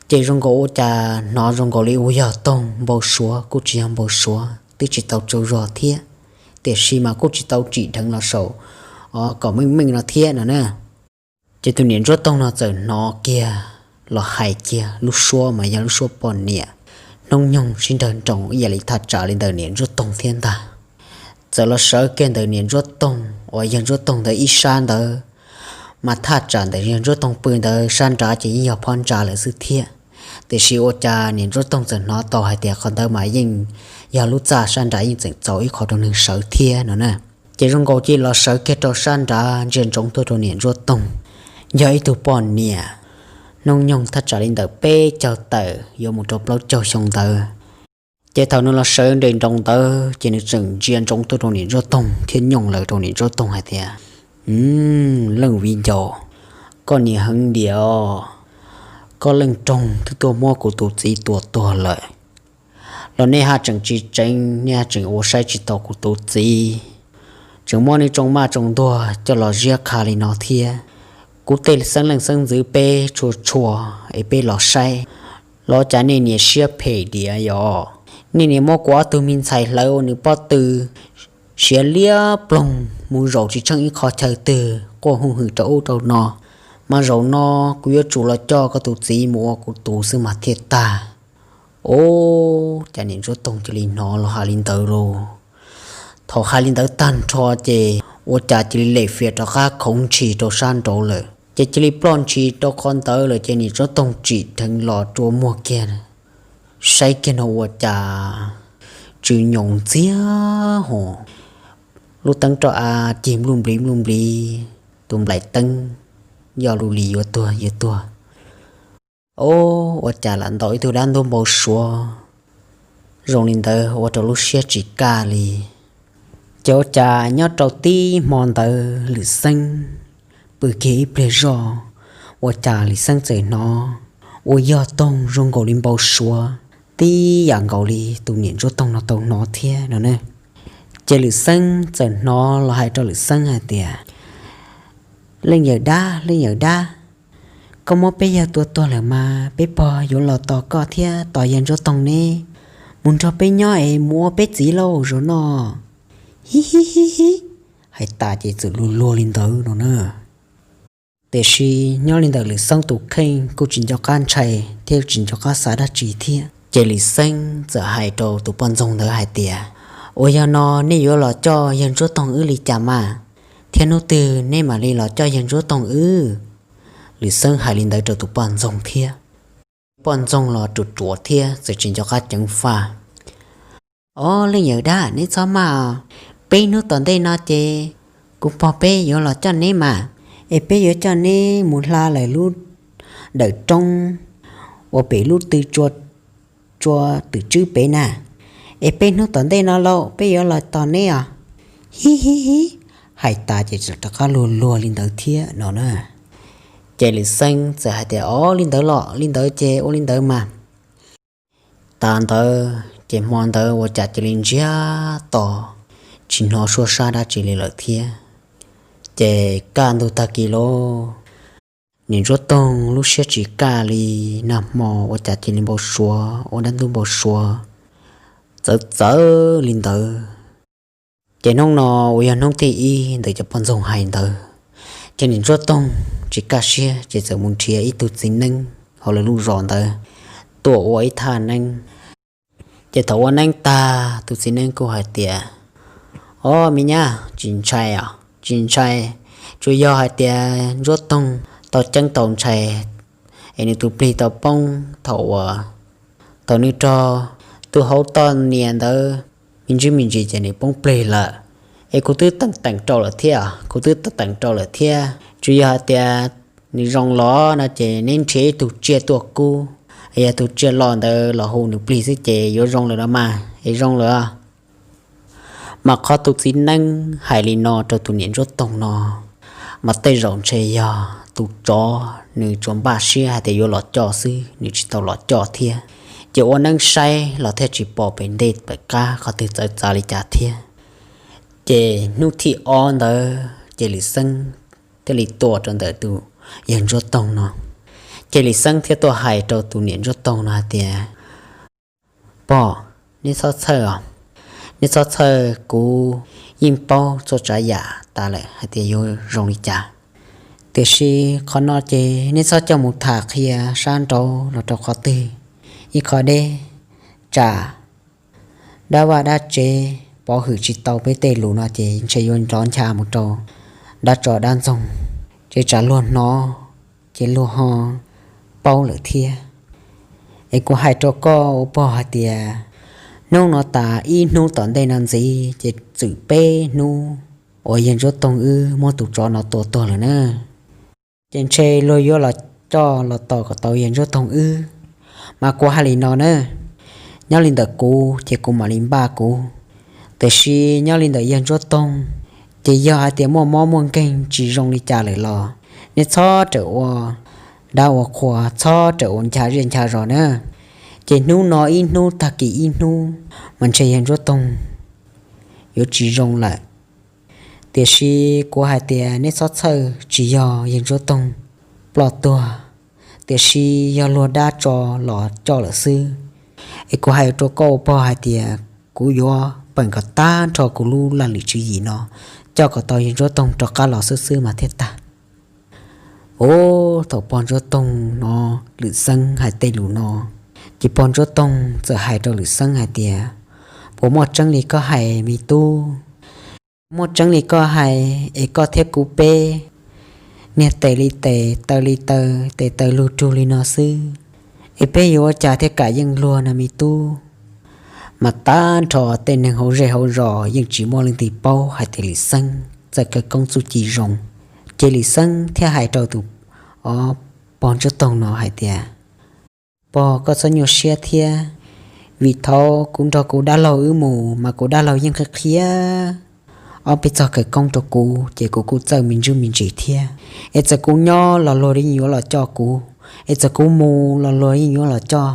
Ces zoo nkaus ua cas hnov zoo nkaus li ua yog toog npau suav kuj tsis yog npau suav twb tsis tau tsaug zog thiab, tiam sis mas kuj tsis tau tsim dheev los saum kom meej meej no thiab no na. Ces tus niam Ntsuab Toog no txawm hnov kiag los hais kiag lub suab mas yog lub suab poj niam hnub nyoog sib nrawg nroos ib yam li thaj tsam li ntawm niam Ntsuab Toog thiab ntag. Txawm los sawv kiag ntawm niam Ntsuab Toog uas yawg Ntsuab Toog ntawd ib sab ntawd, mas thaj tsam ntawm yawg Ntsuab Toog pw ntawd sab nrad ces yeej yog phab ntsa lawm xwb thiab. Tiam sis ua cas niam Ntsuab Toog txawm hnov tau hais tias qhov ntawd mas yeej yog lub txaj sab nrad yeej tseem txaus ib qho rau nws sawv thiab no na. Ces zoo nkaus cia li los sawv kiag rau sab nrad ntsia ntsoov tuaj rau niam Ntsuab Toog, yog ib tug poj niam hnub nyoog thaj tsam li ntawm peb caug tawm yuav mus rau plaub caug xyoo ntawd. Ces thaum nws los sawv nres nroos ntawd ces nws tseem ntsia ntsoov tuaj rau niam Ntsuab Toog thiab nyooj lawv rau niam Ntsuab Toog hais tias, Leej viv ncaus, koj niag heev diam os, koj leej roog twb tuaj muab kuv tus txiv tua tuag lawm, los nej haj tseem tsis tseev, nej haj tseem ua saib tsis taus kuv tus txiv, tseem muab nws tsoo maj tsoo ntuag coj los ziab qha li no thiab. Kuv tej xeeb leej xeeb ntxwv peb tshua tshua es peb los saib, los cas nej niam siab phem diam yos, nej niam muab kuv ob tug me ntxhais hlawv ua nws pob tw siav liab ploog mus zaum tsis tsheej ib qho chaw twg, quaj hwj hwm rau ub rau no, mas zaum no kuv yuav tsum los coj koj tus txiv mus ua kuv tus xwb mas thiaj tag. Ub, cas niam Ntsuab Toog cia li hnov los hais li ntawd lauj. Thaum hais li ntawd tag nrho ces ua cas cia li lem fias rov qab khoov ntshis rau sab nraud lawm, ces cia li ploj ntshis rau qhov ntawd lawm ces niam Ntsuab Toog tsim dheev los rua muag kiag saib kiag no ua cas tsw nyoos ntxiag hos, lub teeb roj av cig npluj npliv npluj npliv, tus nplaim teeb yoj lug li yuav tuag yuav tuag. Ub, ua cas lam ntaus ib tug dab ntub npau suav zoo li ntawd ua rau lub siab tsis kaj li. Ces ua cas nyob rau tib hmo ntawd Lwm Xeeb pw kiag ib pliag zoj, ua cas Lwm Xeeb txawm hnov ua yog toog zoo nkaus li npau suav, tib yam nkaus li tus niam Ntsuab Toog no tau hnov thiab no ne. Ces Lwm Xeeb txawm hnov los hais rau Lwm Xeeb hais tias, Leej yawm dab, leej yawm dab, koj muab peb yawg tua tuag lawm mas peb pog yuav los tos koj thiab tos yawg Ntsuab Toog neb mus nrog peb nyob es mus ua peb txiv lauj zaum no. Hib hib hib hib, hais tas ces txawm luag luag li ntawd no na. Tiam sis nyob li ntawm Lwm Xeeb tus kheej kuj tsis nco qab ntshai thiab tsis nco qab xav dab tsi thiab. Ces Lwm Xeeb txawm hais rau tus poj ntxoog ntawd hais tias, Uas yog no nej yuav los coj yawg Ntsuab Toog wb li cas mas, thiab hnub twg nej mam li los coj yawg Ntsuab Toog wb? Lwm Xeeb hais li ntawd rau tus poj ntxoog thiab. Poj ntxoog los ruam ruam thiab txawm tsis nco qab ceev faj. Ob leej yawm dab, neb txhob maj os, peb hnub tom ntej no ces kuv pog peb yuav los coj neb mas, es peb yuav coj neb mus hla lawm lub dawm roob uas pem lub tw tsua twm tswb pem na, es peb hnub tom ntej no lauj peb yuav los tos neb os. Hib hib hib, hais tas ces txawm rov qab luag luag li ntawd thiab no na. Ces Lwm Xeeb txawm hais tias, Ob, li ntawd los li ntawd ces ua li ntawd mas. Tas ntawd ces hmo ntawd ua cas cia li ntsiag to, tsis hnov suab sab dab tsi li lawm thiab. Ces kaj ntug tag kis lauj, niam Ntsuab Toog lub siab tsis kaj li, nag hmo ua cas cia li npau suav ua dab ntub npau suav txawv txawv li ntawd. Ces hnub no uas yog hnub thib ib ntawm cov poj ntxoog hais ntawd, ces niam Ntsuab Toog tsis kaj siab ces txawm mus nrhiav ib tug txiv neeb hauv lawv lub zos ntawd tuaj ua ib thaj neeb. Ces thaum ua neeb tag tus txiv neeb kuj hais tias, Ob, me nyab, tsis ntshai os, tsis ntshai, tsuas yog hais tias Ntsuab Toog tau ceeb tau ntshai es nws tus plig tau poob thaum uas thaum nws raug tus hauv toj nias ntawd me ntsis me ntsis ces nws poob plig lawm. Es kuv twb teem teem rau lawm thiab, kuv twb teem teem rau lawm thiab, tsuas yog hais tias nws zoo los no ces neb nrhiav ib tug tsiaj tuaj kub, yog tus tsiaj loj ntawd los hu nws plig xwb ces yuav zoo lawm no mas, es zoo lawm. Mas qhov tus txiv neeb hais li no rau tus niam Ntsuab Toog no, mas tej zaum ntshe yog tus tsov nws tsuas npaj siab hais tias yuav los coj xwb, nws tsis tau los coj thiab. Ces ua neeb saib los thiaj tsis pom pem ntej pem qab qhov twg txawv txav li cas thiab. Ces hnub thib ob ntawd ces Lwm Xeeb thiaj li tuaj rau ntawm tus yawg Ntsuab Toog no. Ces Lwm Xeeb thiaj tuaj hais rau tus niam Ntsuab Toog no hais tias, Pog, neb txhob txhawj os, neb txhob txhawj, kuv yeej paub txhua tsav yam tas lawm hais tias yuav zoo li cas. Tiam sis qhov no ces neb txhob coj mus tham qhia sab nraud los rau qhov twg ib qho deb, tsam dab vaj dab tsev pov hwm tsis tau peb tej lus no ces ntshe yuav nrov ncha mus rau dab tso dab ntxoog, ces tsam luag hnov ces luag ho paub lawm thiab. Es kuv hais rau koj ua pog hais tias Hnub no tas ib hnub tom ntej no ntxiv ces txwm peb hnub uas yawg Ntsuab Toog wb muab tus tsov no tua tuag lawm na. Ces ntshe luag yuav los coj los tos kom tau yawg Ntsuab Toog wb. Mas kuv hais li no na, nyob li ntawm kuv ces kuv mam li npaj kuv, tiam sis nyob li ntawm yawg Ntsuab Toog ces yog hais tias muaj mob muaj nkeeg tsis zoo li cas lawm los nej txhob rawm ua dab ua qhua, txhob rawm ua ncha zej ncha zos na. Ces hnub no ib hnub tag kis ib hnub mas ntshe yawg Ntsuab Toog yuav tsis zoo lawm. Tiam sis kuv hais tias nej txhob txhawj, tsis yog yawg Ntsuab Toog ploj tuag, tiam sis yog luag dab tso los coj lawm xwb. Es kuv hais rau koj ua pog hais tias kuv yuav peem kom tag nrho kuv lub laj lim tswv yim no coj kom tau yawg Ntsuab Toog rov qab los xwb xwb mas thiaj tag. Ub, thaum pog Ntsuab Toog no, Lwm Xeeb hais tej lus no, ces pog Ntsuab Toog txawm hais rau Lwm Xeeb hais tias, puas muaj tseeb li koj hais me tub? Muaj tseeb li koj hais es koj thiab kuv peb niag tes li tes taw li taw tes taw lug rug li no xwb, es peb yuav ua cas thiaj kam yeej luag no me tub? Mas tag nrho tej neeg hauv zej hauv zos yeej tsis muaj leej twg paub hais tias Lwm Xeeb txawj khawv koob txuj ci zoo. Ces Lwm Xeeb thiaj hais rau tus, o, pog Ntsuab Toog no hais tias, pog, koj txhob nyuaj siab thiab, vim thaum kuv nrog kuv dab laug wb mus mas kuv dab laug yeej qhia qhia ob peb txog khawv koob rau kuv ces kuv kuj txawj me ntsuj me ntsis thiab. Es txawm kuv nyob los luag yeej yuav los coj kuv, es txawm kuv mus los luag yeej yuav los coj.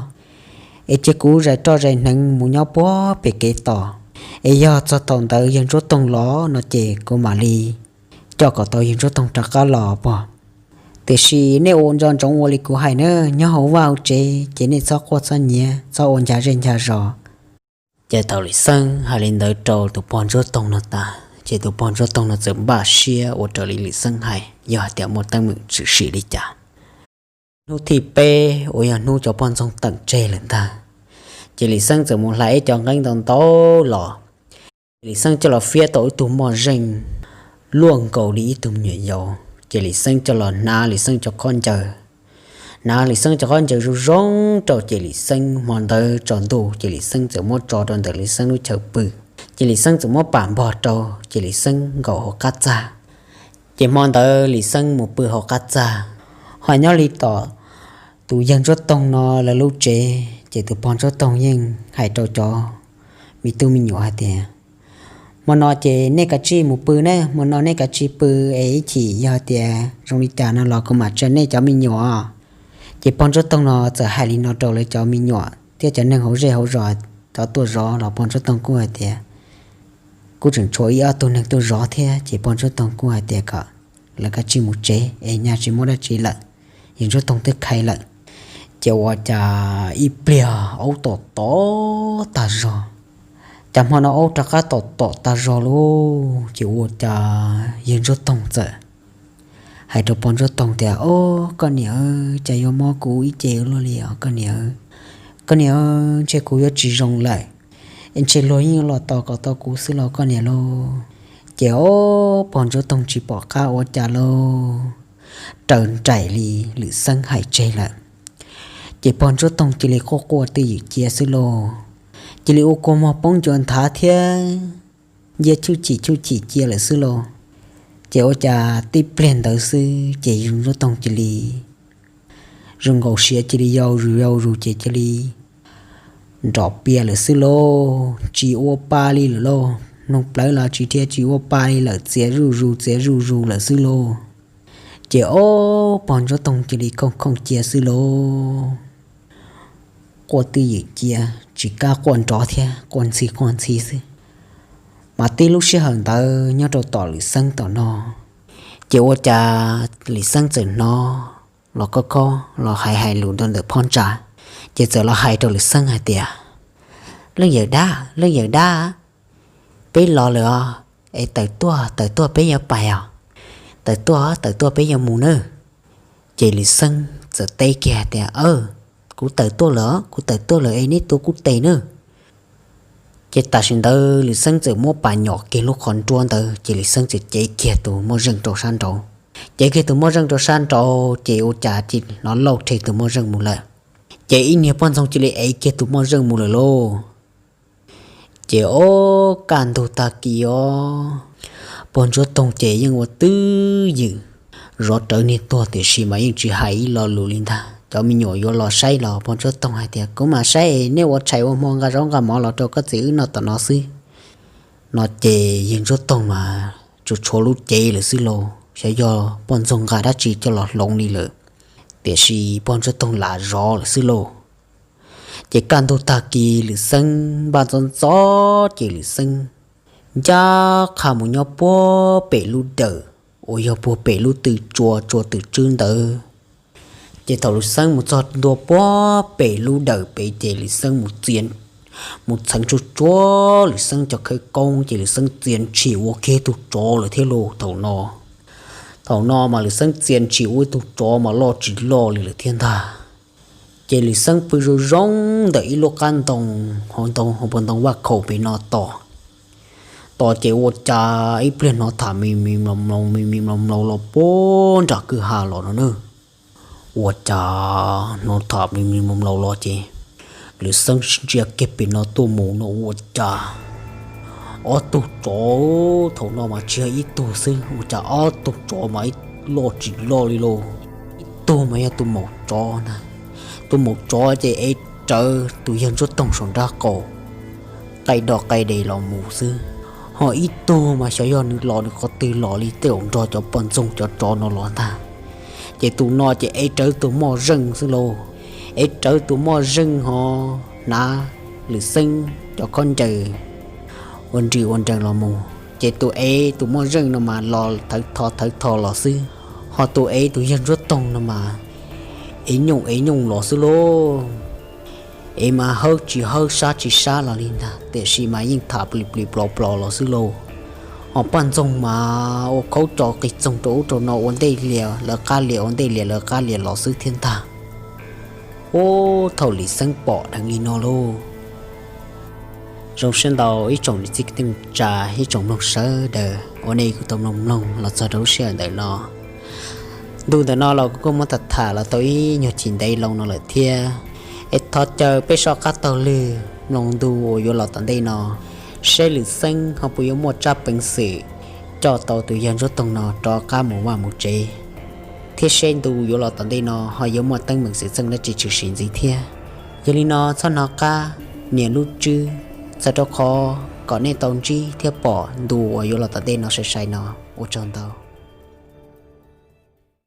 Es cia kuv zais roj zais hneev mus nyob puag pem kev tos, es yog txog thaum ntawd yawg Ntsuab Toog los no ces kuv mam li coj kom tau yawg Ntsuab Toog rov qab los pog. Tiam sis nej ua nco ntsoov ua li kuv hais na, nyob hauv vaj hauv tsev ces nej txhob quaj txhob nyiav, txhob ua ncha zej ncha zos. Ces thaum Lwm Xeeb hais li ntawd rau tus pog Ntsuab Toog no tas ces tus pog Ntsuab Toog no txawm npaj siab ua raws li Lwm Xeeb hais yog hais tias muaj teeb meem tshwm sim li cas. Hnub thib peb uas yog hnub cov poj ntxoog teem tseg lawm ntag, ces Lwm Xeeb txawm mus hlais ib co nqeeb ntau ntau los. Ces Lwm Xeeb coj los fiab tau ib tug moj zeej luaj nkaus li ib tug me nyuam yaus, ces Lwm Xeeb coj los hnav Lwm Xeeb cov khaub ncaws, hnav Lwm Xeeb cov khaub ncaws zoo zoo rau ces Lwm Xeeb hmo ntawd tsaus ntuj ces Lwm Xeeb txawm muab tso rau ntawm Lwm Xeeb lub chaw pw. Ces Lwm Xeeb txawm muab pam npog rau ces Lwm Xeeb nkaum hauv qab txag. Ces hmo ntawd Lwm Xeeb mus pw hauv qab txag. Ho nyob li tom tus yawg Ntsuab Toog no lawv lub tsev ces tus pog Ntsuab Toog yeej hais rau cov me tub me nyuam hais tias, hmo no ces nej kav tsij mus pw na, hmo no nej kav tsij pw es ib chim yog tias zoo li cas no los kuv mam tsa nej cov me nyuam. Ces pog Ntsuab Toog no txawm hais li no rau lawv cov me nyuam thiab cov neeg hauv zej hauv zos, cov tuaj zov los pog Ntsuab Toog kuj hais tias kuj tseem tshuav ib ob tug neeg tuaj zov thiab ces pog Ntsuab Toog kuj hais tias kom lawv kav tsij mus tsev es nyaj tsis muaj dab tsi lawm, yawg Ntsuab Toog twb khai lawm. Ces ua cas ib pliag aub tom tom tag zog. Cas hmo no aub rov qab tom tom tag zog lauj, ces ua cas yawg Ntsuab Toog txawm hais rau pog Ntsuab Toog tias, o, koj niam, cas yuav mob kuv ib ce ua luaj li os koj niam. Koj niam, ntshe kuv yuav tsis zoo lawm, es ntshe luag yeej los tos kom tau kuv xwb los koj niam lauj. Ces o, pog Ntsuab Toog tsis pom qab ua cas lauj, raws nraim li Lwm Xeeb hais tseg lawm. Ces pog Ntsuab Toog cia li quaj quaj twj ywm cia xwb lauj. Cia li ua kua muag poob ncua nthav thiab ncia chum chim chum chim cia lawm xwb lauj. Ces ua cas tib pliag ntawd xwb ces yawg Ntsuab Toog cia li zoo nkaus siav cia li yau zus yau zus ces cia li nrov pias lawm xwb lauj, tsis ua pa li lawm lauj, mloog plawv los tsis dhia, tsis ua pa li lawm, txias zuj zus txias zuj zus lawm xwb lauj. Ces o, pog Ntsuab Toog cia li khooj khooj cia xwb lauj. Quaj twj ywm cia, tsis kam quaj nrov thiab, quaj ntxhi quaj ntxhi xwb. Mas tib lub sij hawm ntawd nyob rau tom Lwm Xeeb tom no, ces ua cas Lwm Xeeb txawm hnov los khob khob los hais hais lus rau ntawm phab ntsa, ces txawm los hais rau Lwm Xeeb hais tias, leej yawm dab, leej yawm dab, peb los lawm os, es tawm tuaj tawm tuaj peb yuav pais os, tawm tuaj tawm tuaj peb yuav mus nawb. Ces Lwm Xeeb txawm teb kiag tias, aw, kuv tawm tuaj lawm, kuv tawm tuaj lawm es neb tuav kuv tes nawb. Ces tam sim ntawd Lwm Xeeb txawm muab pas nyom kiag lub qhov nruab ntawd ces Lwm Xeeb txawm cev kiag tus moj zeej rau sab nraud. Cev kiag tus moj zeej rau sab nraud ces ua cas cia li lauj rhe tus moj zeej mus lawm. Ces ib niag poj ntxoog cia li ev kiag tus moj zeej mus lawm lauj. Ces ob kaj ntug tag kis os, pog Ntsuab Toog ces yeej ua twj ywm zov rawv niag tuag tiam sis mas yeej tsis hais ib lo lus li ntag. Cov me nyuam yuav los saib los pog Ntsuab Toog hais tias, Kuv mam saib es nej ua tshais ua hmo nqa zaub nqa mov los rau koj txiv wb noj tom no xwb. No ces yawg Ntsuab Toog mas tsuas tshuav lub cev lawm xwb lauj, xyov yog poj ntxoog nqa dab tsi coj los hloov li lawm, tiam sis pog Ntsuab Toog lam zov lawm xwb lauj. Ces kaj ntug tag kis Lwm Xeeb npaj ntxov ntxov ces Lwm Xeeb ncaj qha mus nyob puag pem lub dawm uas yog puag pem lub tw tsua tsua twm tswb ntawd. Ces thaum Lwm Xeeb mus txog ntua puag pem lub dawm pem ces Lwm Xeeb mus txeev tsuag tsuag Lwm Xeeb cov khawv koob ces Lwm Xeeb txia ntshis ua kiag tug tsov lawm thiab lauj. Thaum no, thaum no mas Lwm Xeeb txia ntshis ua ib tug tsov mas loj tsis loj li lawm thiab ntag. Ces Lwm Xeeb pw zoo zoo ntawm ib lub qab ntoo, hauv ntoo hauv puag ntoo vaj khaum pem no tos. Tos ces ua cas ib pliag hnov tham mi mi mloos mloos mi mi mloos mloos los puag nram kwj ha los no na. Ua cas hnov tham mi mi mloos mloos los ces Lwm Xeeb ntsia kiag pem no tuaj mus no ua cas ob tug tsov, thaum no mas tsis yog ib tug xwb, ua cas ob tug tsov mas loj tsis loj li lauj. Ib tug mas yog tus maum tsov na, tus maum tsov ces ev rawv tus yawg Ntsuab Toog saum nraub qaum, qaij do qaij de los mus xwb. Ho ib tug mas xyov yog nws los nws qhov twg los li tej zaum nrog cov poj ntxoog cov tsov no los ntag. Ces tus no ces ev rawv tus moj zeej xwb lauj, ev rawv tus moj zeej ho hnav Lwm Xeeb cov khaub ncaws ua nris ua nrees los mus. Ces tus ev tus moj zeej no mas los thawv tho thawv tho los xwb, ho tus ev tus yawg Ntsuab Toog no mas ev nyooj ev nyooj los xwb lauj. Ev mas hawb tsis hawb sab tsis sab los li ntag, tiam sis mas yeej tham plis plis plos plos los xwb lauj. Ho poj ntxoog mas ua khaub co qis txoog rau ub rau no ua ntej lias lawv qab lias ua ntej lias lawv qab lias los xwb thiab ntag. Ub, thaum Lwm Xeeb pom dheev li no lauj. Zoo siab ntau ib tsoom niam txiv kwv tij neej tsa, ib tsoom mloog sawv daws uas nej kuj tau mloog mloog los txog rau lub sij hawm ntawm no. Ntu ntawm no los kuv kuj muab tham tham los tau ib nyuag chim ntev loo no lawm thiab. Es thov caw peb soj qab taug lw mloog ntu uas yuav los tom ntej no, seb Lwm Xeeb ho puas yuav muaj tsab peev xwm coj tau tus yawg Ntsuab Toog no rov qab mus vaj mus tsev, thiab seb ntu yuav los tom ntej no ho yuav muaj teeb meem xwm txheej dab tsi tshwm sim ntxiv thiab. Yog li no txhob hnov qab nias lub tswb txhawm rau qhov kom nej tau ntsib thiab pom ntu uas yuav los tom ntej no sai sai no. Ua tsaug ntau.